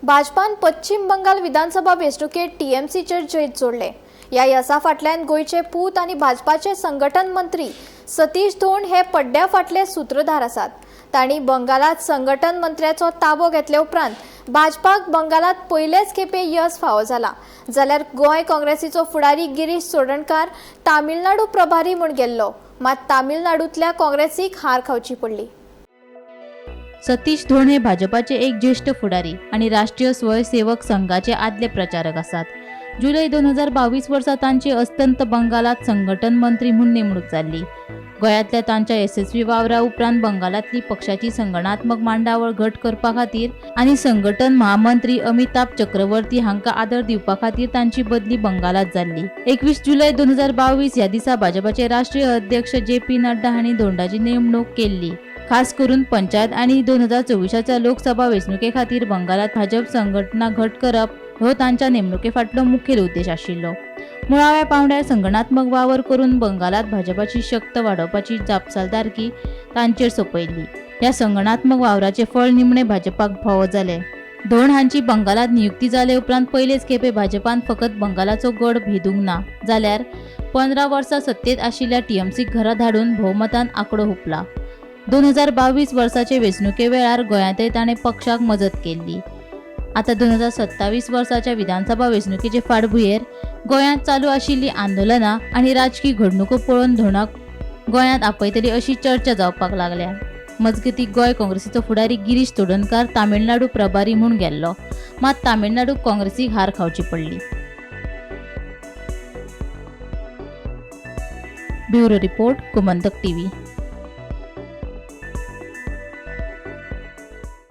भाजपान पश्चिम बंगाल विधानसभा वेंचणुकेत टीएमसीचेर जैत जोडलें. ह्या यसा फाटल्यान गोंयचे पूत आनी भाजपाचे संघटन मंत्री सतीश धोंड हे पड्ड्या फाटले सुत्रधार आसात. तांणी बंगालात संघटन मंत्र्याचो ताबो घेतले उपरांत भाजपाक बंगालात पयलेच खेपे यस फावो जाला. जाल्यार गोंय काँग्रेसीचो फुडारी गिरीश चोडणकार तामिळनाडू प्रभारी म्हूण गेल्लो, मात तामिळनाडूंतल्या काँग्रेसीक हार खावची पडली. सतीश धोंड हे भाजपाचे एक ज्येश्ठ फुडारी आनी राष्ट्रीय स्वयंसेवक संघाचे आदले प्रचारक आसात. जुलय 2022 वर्सा तांची अस्तंत बंगालात संघटन मंत्री म्हूण नेमणूक जाल्ली. गोंयांतल्या तांच्या येसस्वी वावरा उपरांत बंगालांतली पक्षाची संघटनात्मक मांडावळ घट करपा खातीर आनी संघटन महामंत्री अमिताभ चक्रवर्ती हांकां आदर दिवपा खातीर तांची बदली बंगालात जाल्ली. 21 जुलय 2022 ह्या दिसा भाजपाचे राष्ट्रीय अध्यक्ष जे पी नड्डा हांणी धोंडाची नेमणूक केल्ली. खास करून पंचायत आनी 2024च्या लोकसभा वेंचणुके खातीर बंगालात भाजप संघटना घट करप हो तांच्या नेमणुके फाटलो मुखेल उद्देश आशिल्लो. मुळाव्या पांवड्यार संघटनात्मक वावर करून बंगालात भाजपाची शक्त वाडोवपाची जापसालदारकी तांचेर सोंपयल्ली. ह्या संघटनात्मक वावराचें फळ निमणें भाजपाक फावो जालें. धोंड हांची बंगालात नियुक्ती जाले उपरांत पयलेच खेपे भाजपान फकत बंगालाचो गड भेदूंक ना, जाल्यार 15 वर्सां सत्तेत आशिल्ल्या टीएमसीक घरा धाडून भोवमतान आंकडो हुपला. 2022 वर्साचे वेंचणुके वेळार गोंयांतय ताणें पक्षाक मजत केल्ली. आतां 2027 वर्साच्या विधानसभा वेंचणुकेचे फाटभुंयेर गोंयांत चालू आशिल्लीं आंदोलनां आनी राजकी घडणुको पळोवन धोंडाक गोंयांत आपयतली अशी चर्चा जावपाक लागल्या. मजगतीं, गोंय काँग्रेसीचो फुडारी गिरीश चोडणकार तामिळनाडू प्रभारी म्हूण गेल्लो, मात तामिळनाडू काँग्रेसीक हार खावची पडली. Bureau report, Gomantak TV.